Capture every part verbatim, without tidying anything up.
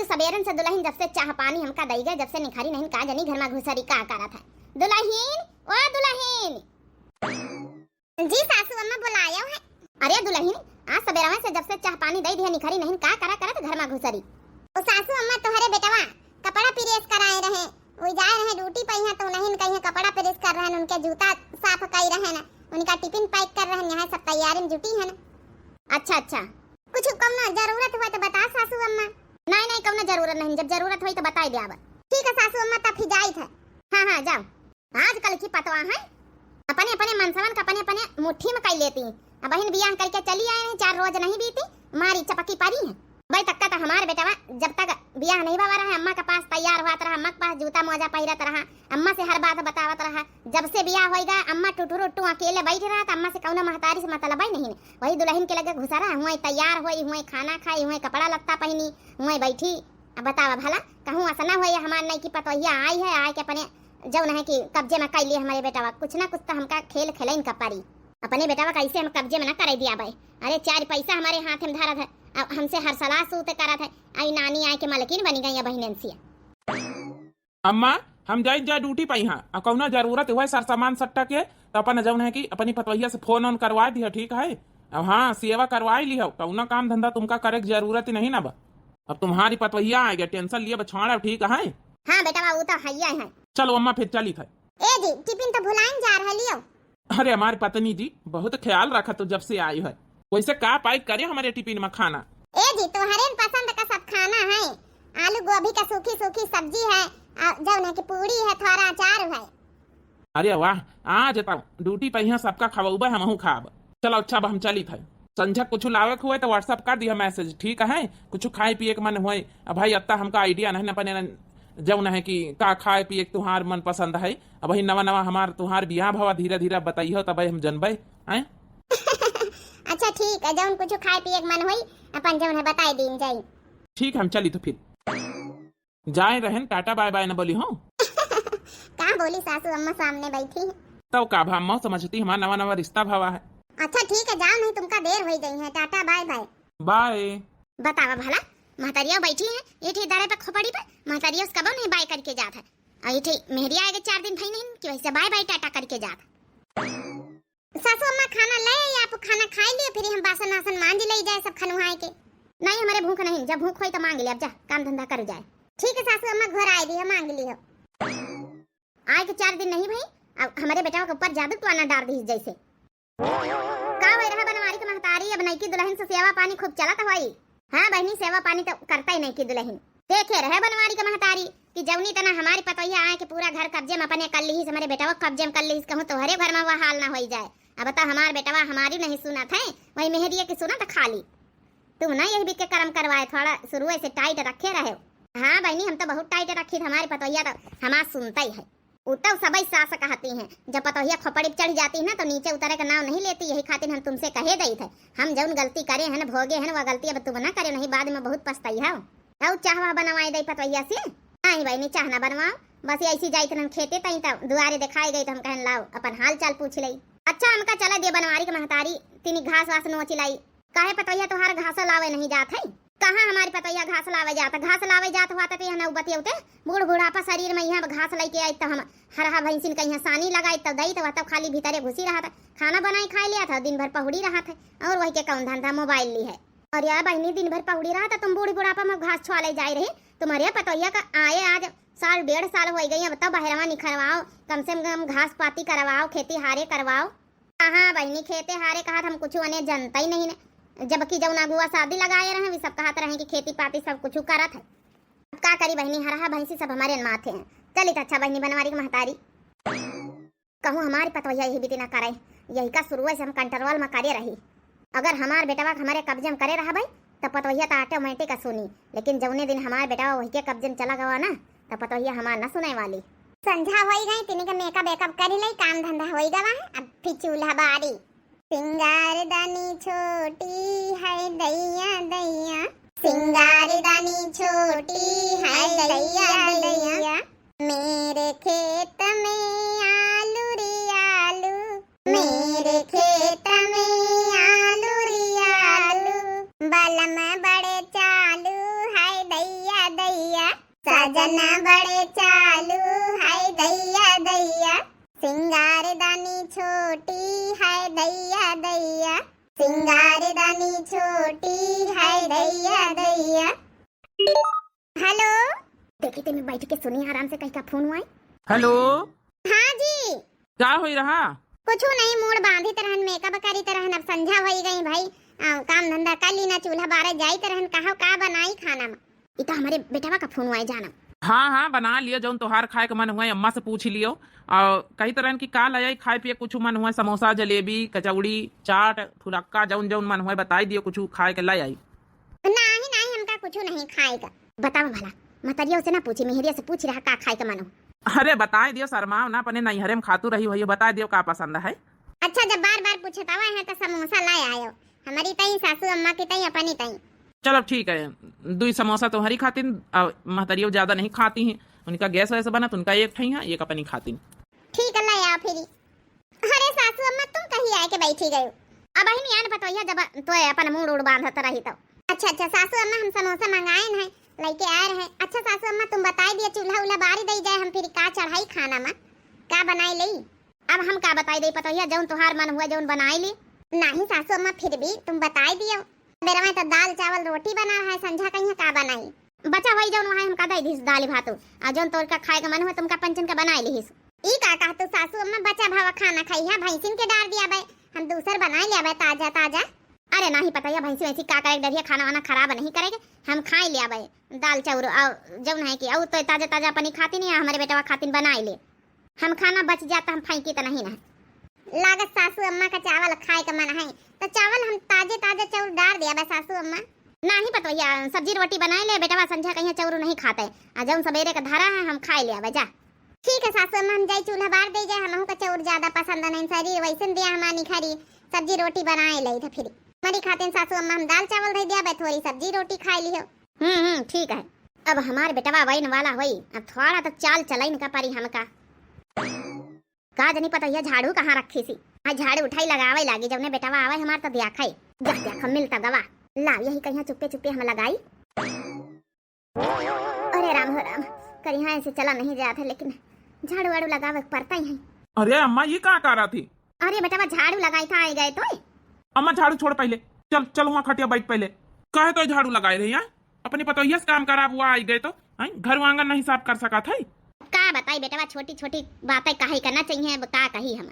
सबेरन से दुलहिन जब से चाह पानी हमका दई गए, जब से निखरी नहीं, का जनी घर मा घुसरी का करत है। दुलहिन, ओ दुलहिन। जी सासू अम्मा, बुलायो है। अरे दुलहिन, आज सबेरवा से जब से चाह पानी दई दिया, निखरी नहीं, का करा करत घर मा घुसरी। ओ सासू अम्मा, तोहरे बेटवा कपड़ा प्रेस कराए रहे, वही जाए रहे ड्यूटी पे, यहाँ तो नहीं कहीं कपड़ा प्रेस कर रहे, उनके जूता साफ कई रहे न, उनका टिफिन पैक कर रहे, यहाँ सब तैयारी में जुटी है न। अच्छा अच्छा, कुछ कौनो जरूरत हुआ तो बता सासू अम्मा। नहीं नहीं, कौनो जरूरत नहीं, जब जरूरत हुई तो बताई दे आवा। ठीक है सासू अम्मा, तब फिर जाइत है। हाँ हाँ, जाओ। आजकल की पतवा है, अपने अपने मनसवन का अपने अपने मुट्ठी में कई लेती। अबहिन बियाह करके चली आए हैं, चार रोज नहीं बीती, मारी चपकी परी है। भाई तक्का तो हमार बेटवा जब तक बियाह नहीं बाबा रहा, अम्मा के पास तैयार हुआत रहा, अम्मा के पास जूता मोजा पहिरत रहा, अम्मा से हर बात बतावत रहा। जब से बियाह होई गया, अम्मा टुटुर उट्टू अकेले बैठ रहा, तो अम्मा से कौनो महतारी से मतलब ही नहीं। वही दुलहिन के लगे घुसा रहा, हुआं तैयार होई, हुआं खाना खाई, हुआं कपड़ा लत्ता पहनी, हुआं बैठी। अब बतावा भला, कहूँ असना होई हमार नई की पतोहिया आई है, आए के अपने जौन है कि कब्जे में कई लिए हमारे बेटवा, कुछ ना कुछ तो हमका खेल खेलइन का परी। अपने बेटवा कैसे हम कब्जे में ना करे दिया बे। अरे चार पैसा हमारे हाथ में धरत है, अब हमसे हर सलाह सूत करत है। आई नानी आए के मलकिन बनी गई है बहिनन से। अम्मा, हम जाइत जा ड्यूटी पइहाँ, आ कौनो जरूरत हुए सर सामान सट्टा के, तो अपन जौन है कि अपनी पतवैया से फोन ओन करवा दिया, ठीक है? अब हाँ, सेवा करवाई लिहो, कौनो काम धंधा तुमका करे के जरूरत ही नहीं ना बा। अब तुम्हारी पतवैया आ गया, टेंशन लिए बछाड़ा, ठीक है? हाँ बेटवा, वो तो हइये है। चलो अम्मा, फिर चली था। ए जी, टिफिन तो भुलाइन जा रहे लियो। अरे हमारी पत्नी जी, बहुत ख्याल रखा तू जब से आई है। वैसे का पैक करे हमारे टिफिन में खाना? ए जी, तोहरे पसंद का सब खाना है। आलू गोभी का सूखी सूखी सब्जी है, आ, जौन है कि पूड़ी है, थोड़ा अचार है। अरे वाह, आ जाता ड्यूटी पे यहाँ सबका खवाऊबा, हमहू खाब। चलो अच्छा, अब हम चली थे। संझा कुछ लावे के हुए तो WhatsApp कर दिया मैसेज, ठीक है? कुछ खाए पिए के मन हुए, अब भाई अत्ता हमका आइडिया नहीं न बने न, जौन है कि का खाए पिए के तुहार मन पसंद है। अब भाई नवा नवा हमार तुहार बियाह भवा, धीरे धीरे बताइयो तब हम जनबे, हैं? अच्छा ठीक है, जौन कुछ खाए पिए के मन होई अपन जौन है बताई दीन जाई। ठीक है, हम चली तो फिर। जाए रहन, टाटा बाय बाय न बोली हो। का बोली सासू अम्मा सामने बैठी है। तब का भा अम्मा समझती हमार नवा नवा रिश्ता भवा है। अच्छा ठीक है, जाओ नहीं तुमका देर होई गई है, टाटा बाय बाय। बाय। बतावा भला, महतरिया बैठी है, ये ठी दरे पे खोपड़ी पे, महतरिया उसका बहू नहीं बाय करके जात है। और ये ठी मेहरिया आएगा चार दिन भई नहीं कि वैसे बाय बाय टाटा करके जात है। सासू अम्मा खाना ले आई, आप खाना खाई लिए, फिर हम बासन वासन मांज ले जाए सब खनुहाए के। नहीं, हमारे भूख नहीं, जब भूख होई तो मांग ले, अब जा काम धंधा कर जाए। ठीक है सासू अम्मा, घर आए दी है, मांग ली हो। आए के चार दिन नहीं भई, अब हमारे बेटवा के ऊपर जादू टोना डार दी जैसे। का होई रहा बनवारी के महतारी, अब नईकी दुलहिन से सेवा पानी खूब चलत होई। हाँ बहिनी, सेवा पानी तो करता ही नईकी दुलहिन। देखे रहे बनवारी के महतारी कि जौनी तना हमारी पतोहिया आए कि पूरा घर कब्जे में अपने कर लीहिस, हमारे बेटवा कब्जे में कर लीहिस, कहूँ तोहरे घर में वह हाल ना होई जाए। अब तो हमार बेटवा हमारी नहीं सुनत है, वही मेहरिया की सुनत खाली। तुम ना यही बिके करम करवाए, थोड़ा शुरू से टाइट रखे रहे हो। हाँ बहिनी, हम तो बहुत टाइट रखी थे, हमारी पतोहिया तो हमार सुनता ही है। उ तब सबई सास कहती हैं, जब पतोहिया खोपड़ी पे चढ़ जाती है ना, तो नीचे उतरे का नाम नहीं लेती। यही खातिर हम तुमसे कहे दई थे, हम जौन गलती करे हैं, भोगे हैं, वह गलती अब तुम ना करे, नहीं बाद में बहुत पछताई है। और चाहवा बनवाई दई पतोहिया से? नहीं बहिनी, चाह ना बनवाओ, बस ऐसी जाई थन खेते तई, तब दुआरे दिखाई गई, तो हम कहन लाओ अपन हाल चाल पूछ लई। अच्छा, हमका चला दे बनवारी के महतारी, तिनी घास वास नोच लाई। काहे पतोहिया तोहार घास लावे नहीं जात है? कहाँ हमारी पतोहिया घास लावे जात? घास लावे जात हुआ तो यहाँ नौबती होते, बूढ़ बुढ़ापा शरीर में यहाँ घास लेके आई तो हम हरहा भैंसिन कहीं सानी लगाई तो दई तो वह तो खाली भीतरे घुसी रहा था, खाना बनाई खाई लिया था, दिन भर पहुड़ी रहा था। और वही के कौन धंधा, मोबाइल ली है। और या बहिनी, दिन भर पहुड़ी रहा था, तुम बूढ़ी बुढ़ापा में घास छुआले जाए रही, तुम्हारे पतोहिया का आए आज साल डेढ़ साल हो गई, अब तो बहरवा निखरवाओ, कम से कम घास पाती करवाओ, खेती हारे करवाओ। कहाँ बहिनी, खेते हारे कहा हम कुछ अने जनता ही नहीं ने, जबकि जौन अगुआ शादी लगाए रहे, वे सब कहत रहे कि खेती पाती सब कुछ करत है। अब का करी बहिनी, हरहा भैंसी सब हमारे माथे हैं। चलित अच्छा बहिनी बनवारी के महतारी। कहूँ हमारी पतोहिया यही बीती ना करे, यही का शुरुए से हम कंट्रोल में करे रही। अगर हमार बेटवा के हमारे कब्जे में करे रहबे, तो पतोहिया तो ऑटोमेटिक सुनी, लेकिन जौने दिन हमार बेटवा वही के कब्जे में चला गवा ना, तो पतोहिया हमार ना सुने वाली। संझा होई गई, तिनी के मेकअप वेकअप करी लई, काम धंधा होई गवा है, अब फिर चूल्हा बारी। सिंगार दानी छोटी है दैया दैया, सिंगार दानी छोटी है दैया दैया। मेरे खेत में आलू रे आलू, मेरे खेत में आलू रे आलू, बलम बड़े चालू है दैया साजना बड़े चालू है दैया दैया, सिंगारदानी छोटी है दैया दैया, सिंगारदानी छोटी है दैया दैया। हेलो। देखी, तनी बैठ के सुनी, आराम से कहीं का फोन हुआ है। हेलो। हाँ जी। का होई रहा? कुछ नहीं, मूड़ बांधित रहन, मेकअप करीत रहन, अब संझा होई गई भाई। आ, काम धंधा कर ली ना, चूल्हा बारे जाइत रहन, कहो का बनाई खाना में। ई तो हमारे बेटवा का फोन हुआ है जानम। हाँ, हाँ, बना लियो, जौन तोहार खाए के मन हुआ, अम्मा से पूछ लियो। और कही तरहन कि का ले आई खाए पिए, कुछ मन हुआ, समोसा, जलेबी, कचौड़ी, चाट, फुलक्का, जौन जौन मन हुआ, बताई दियो, कुछ खाए के ले आई। नाही, नाही, हमका कुछ नहीं खाए का। बतावा भला, मतरिया से ना पूछी, मेहरिया से पूछ रहा का खाए के मन हो। अरे बताए दियो, शर्माओ ना, अपने नैहरे में खातू रही हुई, बताए दियो का पसंद है। अच्छा, जब बार बार पूछत आवा है तो समोसा ले आयो, हमारी तई, सासू अम्मा की तई, अपनी तई। चलो ठीक है, दुई समोसा तुम्हारी खातिन और महतरियो ज्यादा नहीं खाती हैं, उनका गैस वैस बना तो उनका एक ठई है, एक अपनी खातिन। ठीक है, ले आओ फिर। अरे सासू अम्मा, तुम कहीं आए के बैठी गयो? अब अहिन यान पतोहिया जब तो अपन मूड़ उड़ बांधत रही तो। अच्छा, अच्छा सासू अम्मा, हम समोसा मंगाए हैं, लेके आए रहे। अच्छा सासू अम्मा, तुम बताई दिया, चूल्हा उल्हा बारी दई जाए, हम फिर का चढ़ाई खाना में, का बनाई लई? अब हम का बताई दे पतोहिया, जौन तोहार मन हुआ जौन बनाई ली। नहीं सासू अम्मा, फिर भी तुम बताई दियो। बेरवा तो दाल चावल रोटी बना रहा है, संझा कहीं का बनाई? बचा वही जौन वहाँ हमका दे दिस दाल भात, आ जौन तोर का खाए का मन हुआ तुमका पंचन का बनाई लिहिस। ई का कहतू सासू अम्मा, बचा भावा खाना खाई है, भैंसिन के डार दिया बे, हम दूसर बनाई लिया बे ताजा ताजा। अरे नहीं पतोहिया, भैंसी वैसी का करे डरिया, खाना वाना खराब नहीं करेगे, हम खाई लिया बे दाल चाउर, और जौन है कि और तो ताजा ताजा अपनी खातिन या हमारे बेटवा खातिन बनाई ले। हम खाना बच जाता, हम फेंकी तो नहीं ना। लागत सासू अम्मा का चावल खाए का मन है, तो चावल हम ताजे ताजे चाउर डार दिया बे सासू अम्मा। नाही पतोहिया, सब्जी रोटी बनाए ले, बेटवा संझा कहीं चाउर नहीं खाते, आ जौन सवेरे का धरा है हम खाए ले आवे जा। ठीक है सासू अम्मा, हम जाई चूल्हा बार दे जाए, हमहू का चाउर ज्यादा पसंद नहीं, शरीर वैसन दिया हमार निखारी, सब्जी रोटी बनाए ले तो फिर हमारी खातिन सासू अम्मा हम दाल चावल दे दिया बे, थोड़ी सब्जी रोटी खाए लियो। हम्म, हम्म, ठीक है। अब हमार बेटवा वैन वाला होई, अब थोड़ा तो चाल चलाइन का परी हमका। का जनी पतोहिया झाड़ू कहाँ रखी सी? हाँ, झाड़ू उठाई लगावे लागी, जौने बेटवा आवे हमार तो दिया खाई। जा, दिया खा मिलता गवा। लाव, यही कहीं चुप्पे चुप्पे हम लगाई। अरे राम हो राम, करिहा ऐसे चला नहीं जात है, लेकिन झाड़ू वाड़ू लगावे के पड़ता ही है। अरे अम्मा, ये का करा थी? अरे बेटवा, झाड़ू लगाई था, आई गए तो। अम्मा, झाड़ू छोड़ पहले, चल, चल वहाँ खटिया बैठ पहले। काहे तो झाड़ू लगाए रही है? अपनी पतोहिया से काम कराब हुआ, आई गए तो, हैं? घर आंगन नहीं साफ कर सकत है। का बताई बेटवा, छोटी छोटी बातें कहे करना चाहिए, अब का कही हम।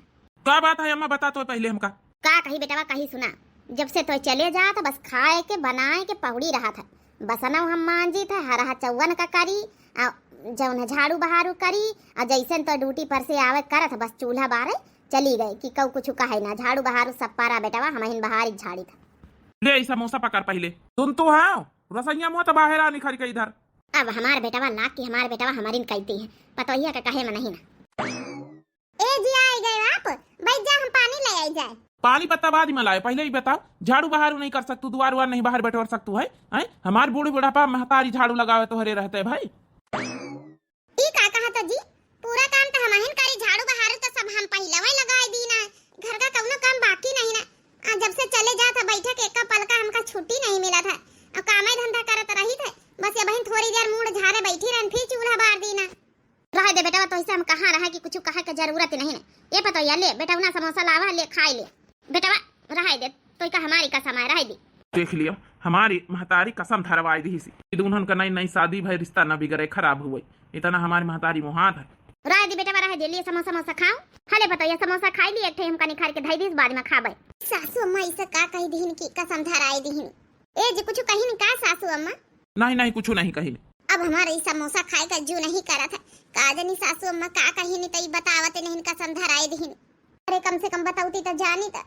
का बात है अम्मा, बता तो पहले हमका। का कही बेटवा, कही सुना, जब से तो चले जात बस खाए के बनाए के पहुड़ी रहा था, बसनव हम मांजी थे, हरहा चौवन का करी, आ जौन है झाड़ू बहारू करी, आ जैसन तो ड्यूटी पर से आवे करत बस चूल्हा बारे चली गए कि कऊ कुछ कहे ना, झाड़ू बहारू सब पारा बेटवा, हम हिन बहारी झाड़ी था। ले ई समोसा पकड़ पहले। सुन तू हाँ, रसोइया मुँह तो बाहर आ निखर के इधर। अब हमार बेटवा लाग के हमार बेटवा हमारिन कहती है, पतोहिया का कहे में नहीं ना। ए जी, आई गए आप, बैठ जा, हम पानी ले आई जाए। पानी पत्ता बाद में लाए, पहले ही बताओ, झाड़ू बहारू नहीं कर सकतू, दुआर उआर नहीं बाहर बटोर सकतू है, हैं? हमार बूढ़ी बुढ़ापा महतारी झाड़ू लगावे तोहरे रहते भाई। ई का कहत जी, पूरा काम तो हमहिन करी, झाड़ू बहारू तो सब हम पहले वही लगाए दी ना, घर का कौनो काम बाकी नहीं ना। आ जब से चले जात बैठक एक पल का हमका छुट्टी नहीं मिला था, और कामे धंधा करत रही थे, बस ये बहन थोड़ी देर मूड़ झारे बैठी रहन, फिर चूल्हा बार दी ना। रहे दे बेटवा, तोहिसे हम कहाँ रहे कि कुछ कहे के जरूरत नहीं है। ये पतोहिया, ले बेटवा ना समोसा लावा, ले खाई ले। बेटवा, रहे दे, तो का हमारी कसम है, रहे दे। देख लियो, हमारी महतारी कसम धरवाई दी सी। दुल्हन का नई नई शादी भई, रिश्ता न बिगड़े, खराब हुए, इतना हमारी महतारी मुहात है। रहे दे बेटवा, रहे दे, ले समोसा समोसा खाओ। हले पतोहिया, समोसा खाई ली, एक ठे हमका निखार के धई दीस, बाद में खाबे। सासू अम्मा इसे का कही दीन की कसम धराई दीन। ए जी, कुछ कही नहीं का सासू अम्मा? नहीं, नहीं, कुछ नहीं कही। अब हमारे ई समोसा खाए का जू नहीं करत है। का जनी सासू अम्मा का कही नहीं, तई बतावत नहीं, कसम धराई दीन। अरे, कम से कम बताउती तो जानी त।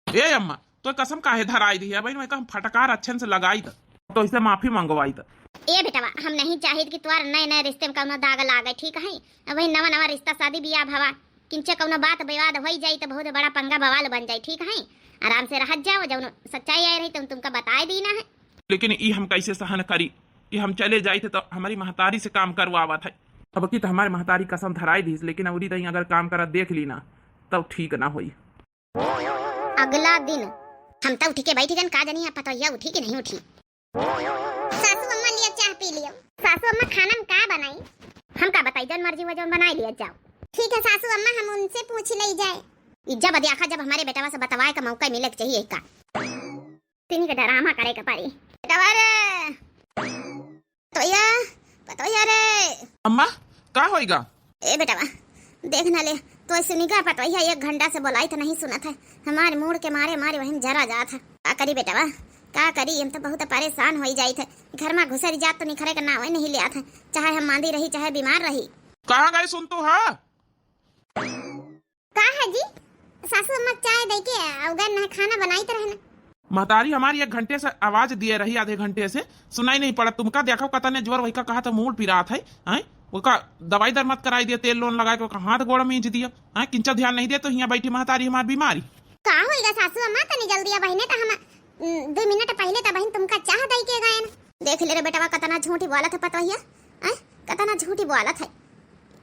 ए अम्मा, तो कसम काहे धराई दी है? भाई, मैं हम फटकार अच्छे से लगाई त, तो इसे माफी मंगवाई त। ए बेटवा, हम नहीं चाहित कि तोर नए नए रिश्ते में कौनो दाग लागे, ठीक है? अब वही नवा नवा रिश्ता शादी बियाह भवा, किंचे कौनो बात विवाद होई जाई तो बहुत बड़ा पंगा बवाल बन जाई, ठीक है? आराम से रहत जाओ, जौन सच्चाई आई रही तो तुमका बताए दीना है। लेकिन ई हम कैसे सहन करी कि हम चले जाई थे तो हमारी महतारी से काम करवावत है। अब की तो हमारी महतारी कसम धराई दीस, लेकिन अउरी तई अगर काम करत देख ली ना, तब ठीक ना होई। अगला दिन हम तो उठ के बैठ गन, का जनी पतोहिया उठी कि नहीं उठी। सासू अम्मा लिया चाह पी लियो। सासू मर्जी हुआ जौन बनाई लिया जाओ। ठीक है सासू अम्मा, हम उनसे पूछ ले जाए। इज्जा बदियाखा जब हमारे बेटवा से बतवाए का मौका मिले के चाहिए का। तिनी के डरामा करे के पड़ी। बेटवा रे, पतोहिया, पतोहिया रे। अम्मा, का होइगा? ए बेटवा, देख ना ले, तो सुनी का पतोहिया एक घंटा से बोलाई तो नहीं सुनत है। हमारे मूड के मारे मारे वहीं जरा जात है। का करी बेटवा, का करी? हम तो बहुत परेशान होई जाइत है। घर में घुसरी जात तो निखरे के नावे नहीं लियात है, चाहे हम मांदी रही, चाहे बीमार रही। कहाँ गए सुन तू, हाँ? का है जी? सासू अम्मा चाय दे के अउगन है, खाना बनाइत रहना। महतारी हमारी एक घंटे से आवाज दिए रही, आधे घंटे से सुनाई नहीं पड़ा। तुमका देखो कतने जोर वही का कहा तो मूड पिरात है, हैं? ओका दवाई दर मत कराई दिया, तेल लोन लगाए के ओका हाथ गोड़ मींज दिया, हैं? किंचा ध्यान नहीं दे तो हियाँ बैठी महतारी हमार बीमारी। का होइगा सासू अम्मा, तनी जल्दी अब बहिने त हम, उम, दो मिनट पहले त बहिन तुमका चाह दई के गए न। देख ले रे बेटवा, कतना झूठी बोलत है पतोहिया, हैं? कतना झूठी बोलत है।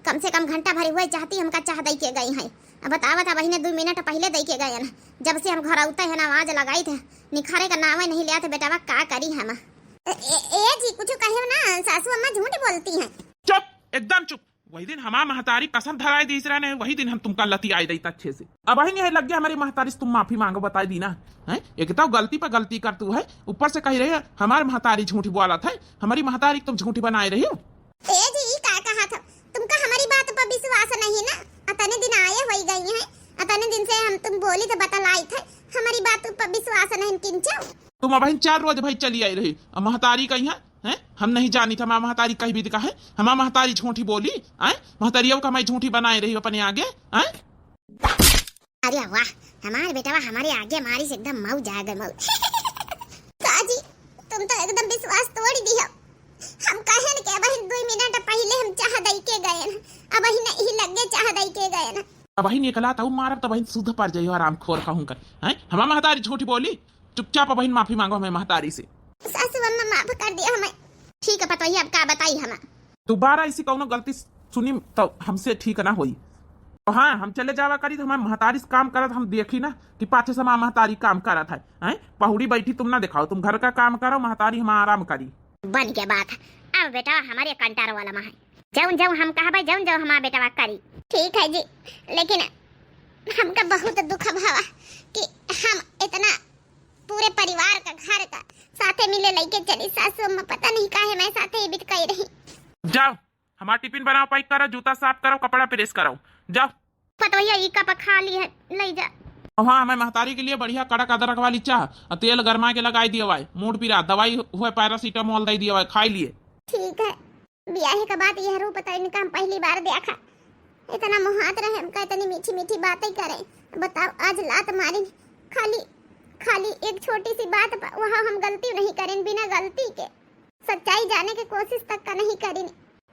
कम से कम घंटा भरी हुए चाहती हमका चाह दई के गई है। अब बतावत है बहिने, दो मिनट पहले दई के गए न। जब से हम घर आउते हैं ना, आवाज लगाई थे, निखारे का नावे नहीं लिया थे बेटवा, का करी हम? ए, ए, ए जी, कुछ कहे ना, सासू अम्मा झूठ बोलती हैं। चुप, एकदम चुप। वही दिन हमार महतारी कसम धराए दीस रहने, वही दिन हम तुमका लतियाए दई अच्छे से। अब वही नहीं लग गया हमारी महतारी से तुम माफी मांगो, बताई दी ना। हैं? एक तो गलती पर गलती कर तू है, ऊपर से कही रही है हमार महतारी झूठी बोलत है, हमारी महतारी तुम झूठी बनाए रही हो। ए जी, ई का कहा था? तुमका हमारी बात पर विश्वास नहीं ना? अतने दिन आए होई गई हैं, अतने दिन से हम तुम बोली थे बतलाई थे, हमारी बात पर विश्वास नहीं किंचो। तुम अबहिन चार रोज भाई चली आई रही, अब महतारी कही है, हैं? हम नहीं जानी था, हमार महतारी कही भी दिखा है, हमार महतारी झूठी बोली, हैं? महतारियों का मैं झूठी बनाए रही अपने आगे, हैं? अरे वाह, हमार बेटवा हमारे आगे मारी से एकदम मऊ जाए गए मऊ। का जी, तुम तो एकदम विश्वास तोड़ दियो। हम कहेन के बहिन दो मिनट पहले हम चाह दई के गए न, अब ही नहीं लगे चाह दई के गए न। अब ही निकला तो मारब तो बहिन सुध पर जाइयो आराम खोर कहूँ कर। हैं? हमार महतारी झूठी बोली, चुपचाप बहिन माफी मांगो हमें महतारी से। सासू अम्मा माफ कर दिया हमें। ठीक है पतोहिया, अब का बताई हम? दोबारा ऐसी कौनो गलती सुनी तो हमसे ठीक ना होई। तो हाँ, हम चले जावा करी तो हमारे महतारी से काम करत हम देखी ना कि पाछे से हमार महतारी काम करत है। हैं? पहुड़ी बैठी तुम ना दिखाओ, तुम घर का काम करो, महतारी हम आराम करी। बन के बात है। अब बेटा हमारे कंटार वाला माँ है, जौन जौन हम कहबे, जौन जौन हमार बेटवा करी। ठीक है जी, लेकिन हमका बहुत दुख भवा कि हम इतना पूरे परिवार का, घर का साथे मिले लइके चली। सासू अम्मा पता नहीं काहे मैं साथे ही बित कई रही। जाओ, हमार टिफिन बनाओ, पैक करो, जूता साफ करो, कपड़ा प्रेस करो, जाओ। पतोहिया ई कप खाली है, ले जा। अब हाँ, हमें महतारी के लिए बढ़िया कड़क अदरक वाली चाह और तेल गरमा के लगाई दियो भाई, मूड पीरा, दवाई हुए पैरासीटामोल दे दियो भाई, खाई लिए। ठीक है, बियाहे के बाद यह रूप तो इनका हम पहली बार देखा। इतना मुहात रहे हमका, इतनी मीठी मीठी बातें करे। बताओ, आज लात मारिन, खाली, खाली एक छोटी सी बात पर, वहाँ हम गलती नहीं करें, बिना गलती के सच्चाई जाने के कोशिश तक का नहीं करिन।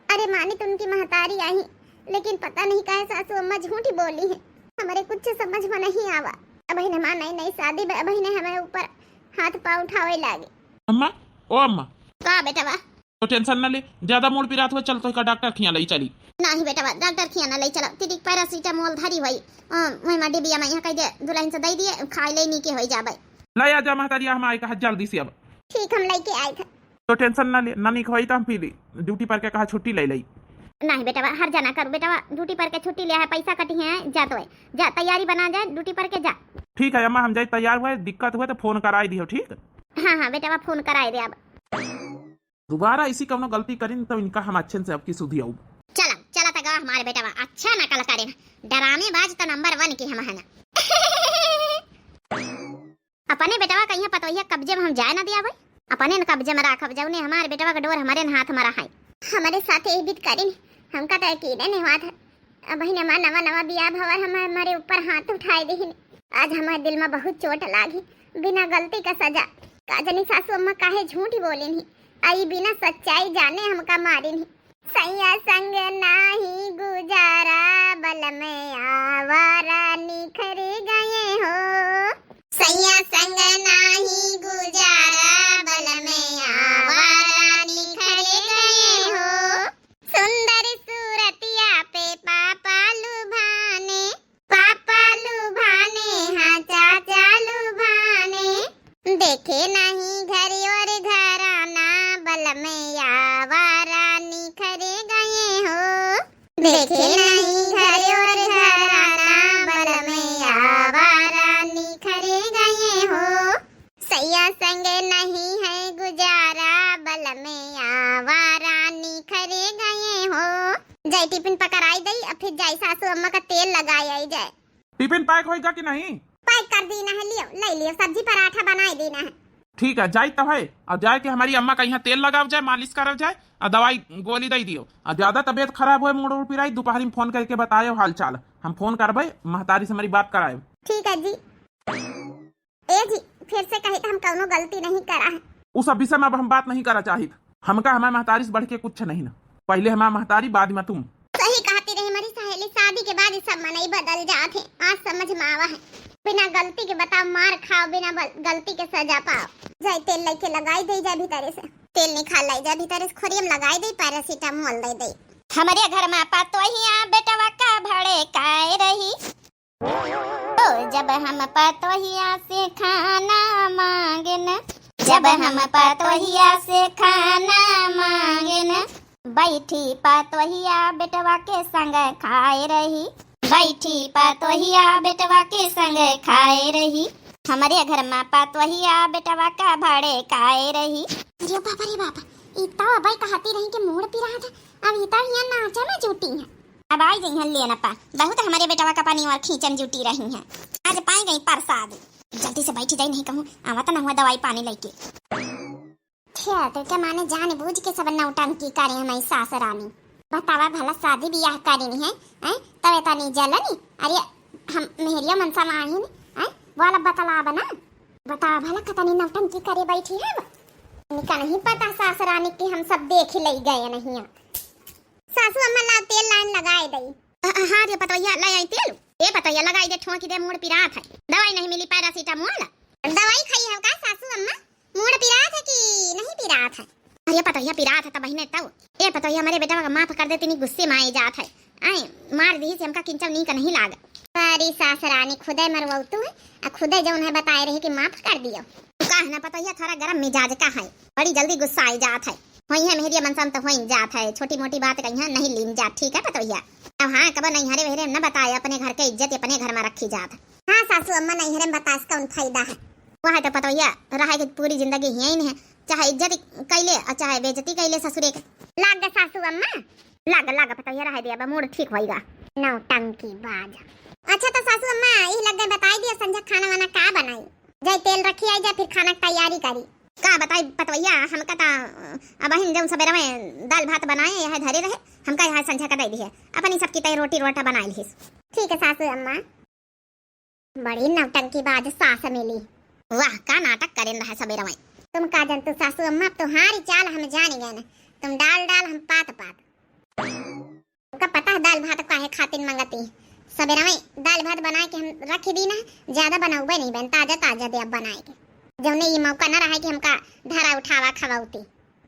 अरे मानित उनकी महतारी आई, लेकिन पता नहीं काहे सासू अम्मा झूठी बोली है। हमारे कुछ समझ में नहीं आवा। अबहिन हमार नई नई शादी बा, अबहिने हमारे ऊपर हाथ पाँव उठावे लागे। अम्मा, ओ अम्मा। का बेटवा? तो टेंशन ना ले, ज्यादा मूड पिरात हुआ, चल तो का डॉक्टर खिया लई चली। नहीं बेटवा, डॉक्टर खिया ना लई चला, तितिक पैरासीटामोल धरी हुई, अ, वही मा डिबिया में यहाँ कह दे, दुल्हन से दे दिए, खाई ले, नीके होई जाबे। ले आ जा महतारिया, हम आए कहा जल्दी से अब। ठीक, हम लेके आए थे। तो टेंशन ना ले, ना नीक होई तो हम पी ली, ड्यूटी पर के कहा छुट्टी ले लई। नहीं बेटवा, हर जना करू बेटवा, ड्यूटी पर के छुट्टी लिया है, पैसा कटी है, जा तो है, जा तैयारी बना जा, ड्यूटी पर के जा। ठीक है अम्मा, हम जाई तैयार हुए, दिक्कत हुए तो फोन कराई दियो, ठीक? हाँ, हाँ बेटवा, फोन कराए दे अब। दोबारा ऐसी कौनो गलती करिन तो इनका हम अच्छे से अब की सुधी आऊब। चला, चला तगा हमारे बेटवा, अच्छा नकल करिन, डरामेबाज तो नंबर वन के हम है ना। अपने बेटवा कहिया पतोहिया कब्जे में हम जाए ना दिया भाई, अपने न कब्जे में राखब, जौने हमारे बेटवा का डोर हमारे न हाथ में रहाई। हमारे साथे ही बीत करिन, हमका तो यकीन नहीं हुआ था। अबहिन हमार नवा नवा बियाह भवा, हम हमारे ऊपर हाथ उठाए देहिन। आज हमारे दिल में बहुत चोट लागी, बिना गलती का सजा। का जनी सासू अम्मा काहे झूठी बोलिन ही, आई बिना सच्चाई जाने हमका मारिन ही। सैया संग नाही गुजारा, बलम आवारा निखर गए हो। सैया संग नाही गुजारा, बलम आवारा निखर गए हो। सुंदर सूरतिया पे पापा लुभाने, पापा लुभाने, हाँ चाचा लुभाने। देखे नहीं घर और घराना, बलम आवारा निखर गए हो। देखे नहीं घर और घराना, बलम आवारा निखरे गए हो। सैया संग नहीं है गुजारा, बलम आवारा निखरे गए हो। जाई टिफिन पकड़ाई दई, अब फिर जाई सासू अम्मा का तेल लगाई आई जाए। टिफिन पैक होइगा कि नहीं? पैक कर दीना है, लियो, ले लियो, सब्जी पराठा बनाई दीना है। ठीक है, जाई तो है, और जाए के हमारी अम्मा का यहाँ तेल लगाव जाए, मालिश करव जाए, और दवाई गोली दे दियो। और ज्यादा तबीयत खराब होए, मूड उड़ पिराई, दोपहरी में फोन करके बतायो हाल चाल। हम फोन करबे, महतारी से हमारी बात करायो। ठीक है जी। ए जी, फिर से कही तो हम कौनो गलती नहीं करा है। उ सब विषय में अब हम बात नहीं करा चाहित। हमका हमारे महतारी से बढ़ के कुछ नहीं ना। पहले हमारे महतारी, बाद में तुम। सही कहती रही हमारी सहेली, शादी के बाद ये सब मनई बदल जात है। आज समझ में आवा है, बिना गलती के बताओ मार खाओ, बिना बल-, गलती के सजा पाओ। जाए तेल लेके लगाई दे, जा भीतरे से तेल निकाल लाई, जा भीतरे से खोरियम लगाई दे, पैरासीटामोल दे दे। हमरे घर में पतोहिया बेटवा का भड़काए रही। ओ जब हम पतोहिया से खाना मांगन, जब हम पतोहिया से खाना मांगन, बैठी पतोहिया बेटवा के संग खाए रही, बैठी पतोहिया बेटवा के संग खाए रही। हमरे घर में पतोहिया बेटवा का भड़काए रही। अरे बाप रे बाप, ई तो अबई कहती रही कि मूड़ पिरात है, अब ई तो यहाँ नाचे में जुटी है। अब आई गई हैं लेन पा, बहुत हमरे बेटवा का पानी और खींचन जुटी रही हैं। आज पाई गई प्रसाद, जल्दी से बैठी जाई, नहीं कहूँ आवत ना हुआ दवाई पानी लेके। छे, तो क्या माने जान बूझ के सब नौटंकी करे हमारी सास रानी। बतावा भला शादी बियाह करीनी है, हैं? तब इतनी जलनी? अरे हम मेहरिया मनसा में आहिन, हैं? बोला बतलावा ना। बतावा भला कतनी नौटंकी करे बैठी है। इनका नहीं पता सास रानी कि हम सब देख ले गए नहीं। सासू अम्मा ला तेल लाइन लगाए दई। अ, अ, हाँ रे पतोहिया, ले आई तेल। ए पतोहिया, लगाई दे, ठोंकी दे, मूड़ पिरात है। दवाई नहीं मिली पैरासीटामोल। दवाई खाई है का सासू अम्मा? मूड़ पिरात है कि नहीं पिरात है? अरे पतोहिया, पिरात है त बहिने तब। ए पतोहिया, हमरे बेटवा का माफ कर दे, तिनी गुस्से में आए जात है। आए, मार दी से हमका किंचव नीक नहीं लाग। अरे सास रानी, खुदे मरवाऊ तू है, आ खुदे जौन है बताए रहे कि माफ कर दियो। का है ना पतोहिया, थोड़ा गरम मिजाज का है, बड़ी जल्दी गुस्सा आई जात है। होई है मेहरिया मनसा में तो होई जात है, छोटी मोटी बात कहीं नहीं लीन जात, ठीक है पतोहिया? अब हाँ, कबो नैहरे वहरे न बताए, अपने घर के इज्जत अपने घर में रखी जात। हाँ सासू अम्मा, नैहरे में बतास कौन फायदा है? वह तो पतोहिया रहे कि पूरी जिंदगी यहीं है, चाहे इज्जत कैले और चाहे बेइज्जती कैले ससुरे के। लाग गए सासू अम्मा, लाग, लाग पतोहिया रहे दिया, बा मूड ठीक होइगा। नौटंकी बाज। अच्छा तो सासू अम्मा, यही लग गए बताई दिया, संझा खाना वाना का बनाई? जाए तेल रखी आई, जाए फिर खाना की तैयारी करी। का बताई पतोहिया, हमका ता, अ, अबहिन जौन सबेरा में दाल भात बनाए, यह धरे रहे, हमका यहाँ संझा का दे दी है, अपनी सबकी तय रोटी रोटा बनाए लिहिस। ठीक है सासू अम्मा। बड़ी नौटंकी बाज सास मिली। वाह, का नाटक करेन रहा सबेरा में। तुम का जनतु सासू अम्मा, अब तुम्हारी चाल हम जान गए न, तुम डाल डाल हम पात पात। तुमका पता है दाल भात काहे खातिर मंगती? सबेरा में दाल भात बना के हम रख दी ना, ज्यादा बनौबे नहीं बन, ताजा ताजा दे अब बनाए के। जौने ये मौका ना रहा कि हमका धरा उठावा खवाउती।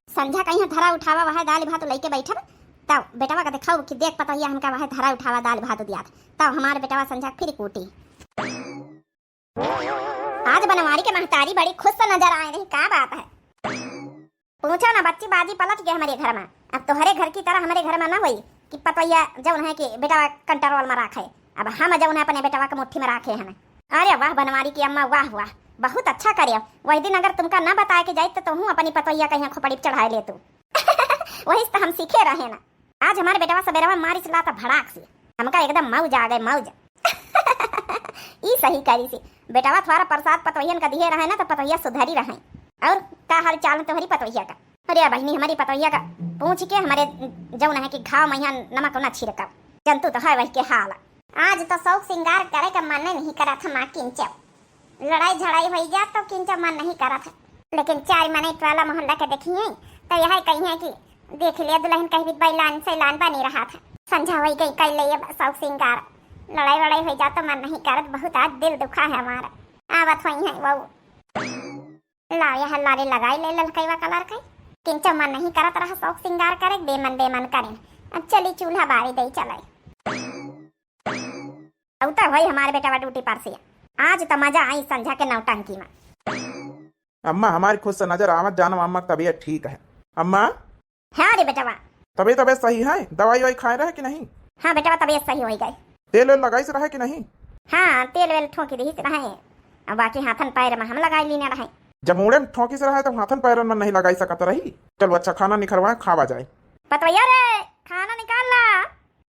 संझा कहीं धरा उठावा वह दाल भात लेके बैठब, तब बेटवा का देखाऊ कि देख पतोहिया हमका वह धरा उठावा दाल भात दियात, तब हमार बेटवा संझा फिर कूटी। आज बनवारी के महतारी बड़ी खुश नजर आए रही, का बात है? पूछो ना बच्ची, बाजी पलट गए हमारे घर में। अब तोहरे घर की तरह हमारे घर में ना होई कि पतोहिया जौन है कि बेटवा कंट्रोल में राखे। अब हम जौन है अपने बेटवा के मुट्ठी में राखे हैं। अरे वाह बनवारी की अम्मा, वाह वाह, बहुत अच्छा करे। वही दिन अगर तुमका ना बताए के जाइत तो तुहूँ अपनी पतोहिया कहीं खोपड़ी पे चढ़ाए लेतू। वही से तो हम सीखे रहे ना। आज हमारे बेटवा सबेरवा मारिस लात भड़ाक से, हमका एकदम मौज आ गए, मौज। ई सही करी से, बेटवा थोड़ा प्रसाद पतोहियन का दिहे रहे ना, तो पतोहिया सुधरी रहे। और का हाल चाल है तोहरी पतोहिया का? अरे बहिनी, हमारी पतोहिया का पूछ के हमारे जौन है कि घाव में यहाँ नमक ना छिड़कब, जनतू तो है वही के हाल। आज तो शौक सिंगार करे का मन नहीं करत हमार किंचो। लड़ाई झड़ाई होई जात तो किंचो मन नहीं करत है, लेकिन चार मनई टोला मोहल्ला के देखिए तो यह कही है कि देख लिया दुल्हन कहीं भी बैलान सैलान बनी रहा था। संझा होई गई, कर ले अब शौक सिंगार। लड़ाई वड़ाई होई जात तो मन नहीं करत, बहुत आज दिल दुखा है हमारा। आवत होई है वो। ला यह लाली लगाई ले ललकैवा कलर के, किंचो मन नहीं करत रहा शौक सिंगार करे, बेमन बेमन करें। अब चली चूल्हा बारी दे चले। औता भाई हमारे बेटवा ड्यूटी पर से, आज तो मजा आई संझा के नौटंकी में। अम्मा, हमारी खुश से नजर आवत, जानो अम्मा की तबीयत ठीक है। अम्मा। हाँ रे बेटवा। तबीयत, तबीयत सही है? दवाई ववाई खाए रहे कि नहीं? हाँ बेटवा, तबियत सही होइ गए। तेल वेल लगाइस रहे कि नहीं? हाँ, तेल वेल ठोंकी दिहिस रहे, अब बाकी हाथन पैर मा हम लगाइ लीने रहे। जब मूड़े मा ठोंकिस रहे तब हाथन पैरन मा नहीं लगाइ सकत रही। चलो अच्छा, खाना निखरवा, खावा जाए। पतवैया रे, खाना निकाल ला।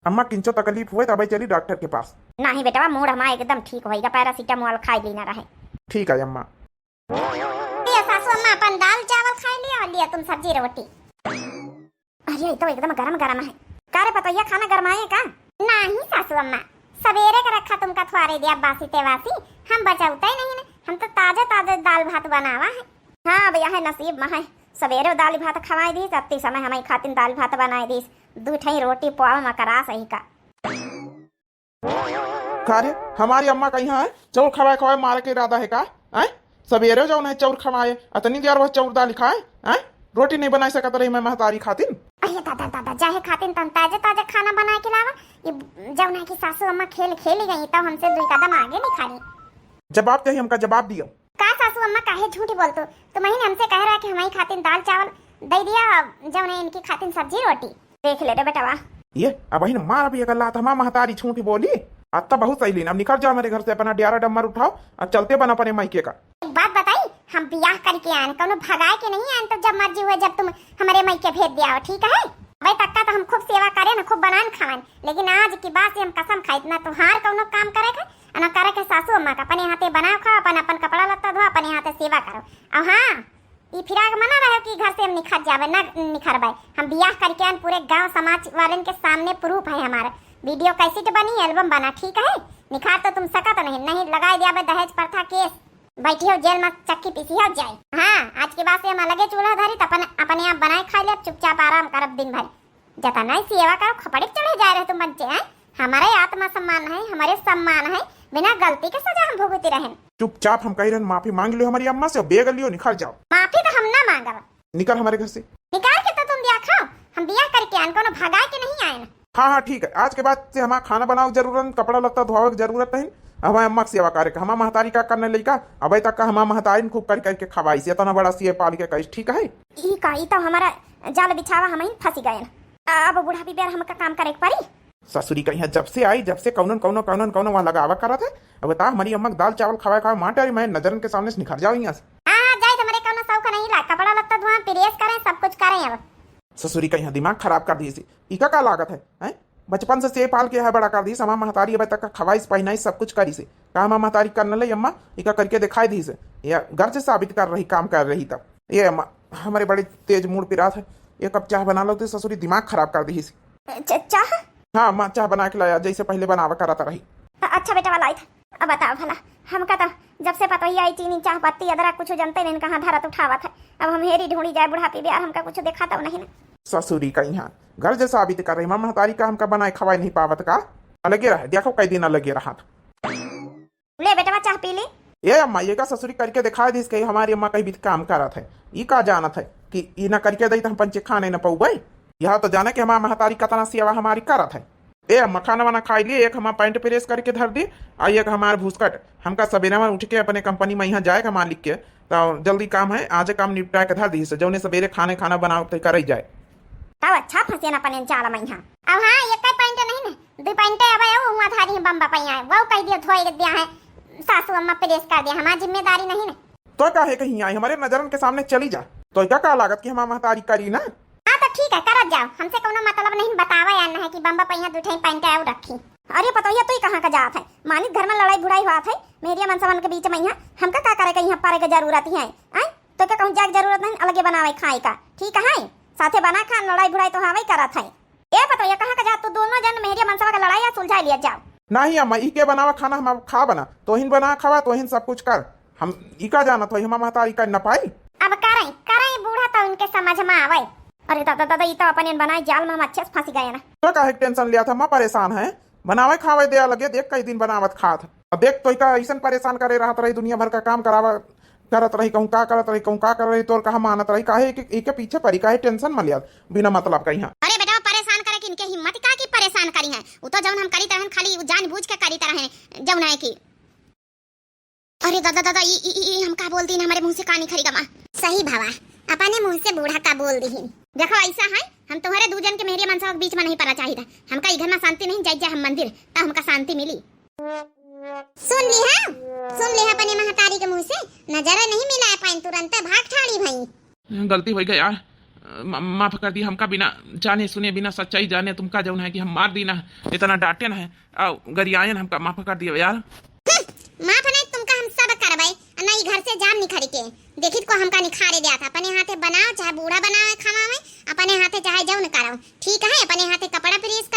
अम्मा, किंचो तकलीफ हुए तबै चली डॉक्टर के पास। नहीं बेटवा, मूड़ हमार एकदम ठीक होइगा, पैरासिटामोल खाइ लीने रहे। ठीक है अम्मा। लिया सासू अम्मा, अपन दाल चावल खाइ लिया और लिया तुम सब्जी रोटी। अरे, ये तो एकदम गरम गरम है। का रे पतोहिया, खाना गरमाए का? नाही सासू अम्मा, सबेरे के रखा तुमका थ्वारे दिया बासी तेवासी, हम बचौते नहीं न, हम तो ताजा ताजा दाल भात बनावा है। हाँ, अब यह नसीब मा है, सबेरे दाल भात खवाए दीस, अत्ती समय हमई खातिन दाल भात बनाए दीस, दू ठई रोटी पोआ मकरा सही का। का रे, हमारी अम्मा कहिया है, चौर खवाए खवाए मारे के इरादा है का? आय? सबेरे जौन है चौर खवाए, अतनी देर वह चौर दाल खाए, आय? रोटी नहीं बनाए सकत रही मैं महतारी खातिन। अरे दादा, दादा, जाहे खातिन तन ताजे ताजे खाना बनाए के लावा। ये जौन है कि सासू अम्मा खेल खेली गई, तब हमसे दुई कदम आगे नहीं खाली। जवाब चाही हमका, जवाब दियो। का सासू अम्मा, काहे झूठ बोलतू? तुमहिन हमसे कह रहा कि हमई खातिन दाल चावल दे दिया, जौन है इनकी खातिन सब्जी रोटी। देख ले रे बेटवा। ये, अबहिन मार भी अगर लात, हमार महतारी झूठ बोली। अब तो बहुत सही लीन, अब निकल जाओ मेरे घर से, अपना डियारा डम्मर उठाओ और चलते बन अपने मायके का। एक बात बताई, हम बियाह करके आएन, कौनो भगाए के नहीं आएन, तो जब मर्जी हुए जब तुम हमारे मायके भेज दिया हो, ठीक है? अबे तक का तो हम खूब सेवा करेन, खूब बनाएन खाएन, लेकिन आज की बात से हम कसम खाई, ना तुहार कौनो काम करे के, ना करे के सासू अम्मा का। अपने हाथे बनाओ खाओ, अपन, अपन कपड़ा लत्ता धो, अपने हाथे सेवा करो। और हाँ, ई फिराक मना रहे कि घर से हम निखर जावे, ना निखरबे। हम बियाह करके आन, पूरे गांव समाज वालन के सामने proof है हमारे। Video cassette बनी, album बना, ठीक है? निखार तो तुम सकत नहीं, नहीं लगाए दियाबे दहेज प्रथा case, बैठी हो जेल मा चक्की पीसी हो जाए। हाँ, आज के बाद से हम अलगे चूल्हा धरी, त अपन, अपने आप बनाए खाए ले, चुपचाप आराम करब दिन भर। जतना ही सेवा करो, खपड़े चढ़े जा रहे तुम बच्चे हैं। हमारे आत्मसम्मान है, हमारे सम्मान है, बिना गलती के सजा हम भुगती रहेन। चुपचाप हम कही रहन, माफी मांग लियो हमारी अम्मा से, बेग लियो, निकल जाओ। माफी तो हम ना मांगब। निकल हमारे घर से। निकाल के तो तुम दिया खाओ, हम बियाह करके आन, कोनो भगाए के नहीं आएन। हाँ, हाँ, ठीक है, आज के बाद से हमार खाना बनावे के जरूरत नहीं, कपड़ा लत्ता धोवे के जरूरत नहीं, हमारे अम्मा के सेवा करे के, हमार महतारी का करने लइका, अबे तक का हमार महतारी ने खूब करी करके खवाई से, इतना बड़ा सिए पाल के कही, ठीक है? ई का, ई तो हमारा जाल बिछावा, हम ही फंसी गए। अब बुढ़ापी बेर हमका काम करे के पड़ी। ससुरी कहिया जब से आई, जब से कौनन कौनो, कौनन कौनो वहाँ लगावा करत है। अब बता, हमारी अम्मा के दाल चावल खवाए खावे माटे, अरे मैं नजरन के सामने से निखर जाओ यहाँ से। हाँ, हाँ, जाए, तुम्हारे कौनो शौक नहीं ला, कपड़ा लत्ता धुआ, प्रेस करें, सब कुछ करें अब। ससुरी कहिया दिमाग खराब कर दिए से, इका का लागत है, हैं? बचपन से से पाल के है बड़ा कर दी, हमार महतारी अब तक का खवाइस पहिनाइस सब कुछ करी से। का हमार महतारी करने ले अम्मा, इका करके दिखाई दी से। ये गर्ज साबित कर रही, काम कर रही तब। ये अम्मा, हमारे बड़े तेज मूड़ पिरात है, एक कप चाह बना लो तो ससुरी दिमाग खराब कर दी से। च-, चाह? हाँ अम्मा, चाह बना के लाया, जैसे पहले बनावा करत रही। अ-, अच्छा बेटवा, लाइत। अब बताओ भला, हमका तो जब से पतोहिया आई, चीनी, चाह पत्ती, अदरक कुछ जनते नहीं, कहाँ धरत उठावत है। अब हम हेरी ढूंढी जाए, बुढ़ापी बेर हमका कुछ देखात नहीं ना। ससुरी कहिया गर्ज साबित कर रही, हमार महतारी का हमका बनाए खवाए नहीं पावत का? अलगे रहे, देखो कई दिन अलगे रहा था। ले बेटवा, चाह पी ले। ए अम्मा, ये का ससुरी करके दिखाई दिस कि हमारी अम्मा कहीं भी काम करत है। ई का जानत है कि ई ना करके दई त हम पंचे खाने न पउबे। यह तो जाने कि हमार महतारी कतना सेवा हमारी करत है। ए अम्मा, खाना वाना खाई लिए, एक हमार पैंट प्रेस करके धर दी, आ एक हमार भूसकट। हमका सबेरे में उठ के अपने कंपनी में यहाँ जाए का मालिक के, तो जल्दी काम है, आज काम निपटा के धर दी से, जौने सबेरे खाने खाना बनाओ तो करे जाए। तब अच्छा फंसे ना अपने जाल में यहाँ। अब हाँ, एक पैंट नहीं ना, दो पैंट अब है, वो हुआ धारी है बम्बा पैया है, वो कह दिया धोए दिया है, सासू अम्मा प्रेस कर दिया, हमार जिम्मेदारी नहीं ना। तो काहे कहीं आई, हमारे नजरन के सामने चली जा। तो का, का लागत कि हमार महतारी करी ना? हाँ तो ठीक है, करत जाओ, हमसे कोनो मतलब नहीं, बतावा या ना है कि बम्बा पहिया दू ठे पैंट आऊ रखी। अरे पतोहिया, तू ही कहाँ का जात है? मानित घर में लड़ाई भुड़ाई हुआ है, मेरिया मनसवन के बीच में यहाँ हमका का करे के, यहाँ परे के जरूरत ही है, आय? तो का कहूँ जाए के जरूरत नहीं, अलगे बनावे खाए का, ठीक है? साथे बना खा, लड़ाई भुड़ाई तो हवे करत है। ए पतोहिया, कहाँ का जात तू? दोनों जन मेरिया मनसवा के लड़ाई या सुलझा लिया जाओ। नहीं अम्मा, ई के बनावा खाना, हम अब खा बना, तोहिन बना खावा, तोहिन सब कुछ कर। हम ई का जानत होई, हमार महतारी का न पाई। अब करई, करई बूढ़ा तो इनके समझ में आवे। अरे दादा, दादा, ई तो अपन इन बनाए जाल में हम अच्छे से फंसी गए ना। तो काहे टेंशन लिया था, मैं परेशान है। बनावे खावे दे लगे, देख कई दिन बनावत खात। अब देख तो का ऐसन परेशान करे रहत रही, दुनिया भर का काम करावा करत रही, कहूँ का करत रही, कहूँ का करत रही, तोर कहा मानत रही, काहे एक, एक के पीछे पड़ी, काहे टेंशन में लिया बिना मतलब का यहाँ। अरे बेटा, परेशान करे कि इनके हिम्मत का की परेशान करी है, वो तो जौन हम करी तरहन खाली जानबूझ के करी तरह है, जौन है कि अरे दादा, दादा, ई, ई, ई, ई हम का बोलती न, हमारे मुंह से का निकरी गवा। सही भावा, अपने मुँह से बूढ़ा का बोल दिहिन। देखो, ऐसा है, हम तुम्हरे दू जन के मेहरिया मनसवा के बीच मा नहीं परा चाहित है। हमका ई घर मा शांति नहीं, जाई जाए हम मंदिर, तब हमका शांति मिली। सुन लिहा, सुन लिहा अपने महतारी के मुँह से, नजर नहीं मिलाए पाइन, तुरंत भाग ठाड़ी भई। गलती होइ गई यार, म-, माफ कर दिया हमका, बिना जाने सुने, बिना सच्चाई जाने तुमका जौन है कि हम मार दीना, इतना डांटेन है, अउ गरियायन, हमका माफ कर दिया यार। हम्म, माफ नहीं तुमका हम सब करबै, ना ई घर से जाम निखर के। देखित को हमका निखारे दिया था, अपने हाथे बनाओ, चाहे बूढ़ा बनावे, खवावे, अपने हाथे चाहे जौन करो, ठीक है? अपने हाथे कपड़ा प्रेस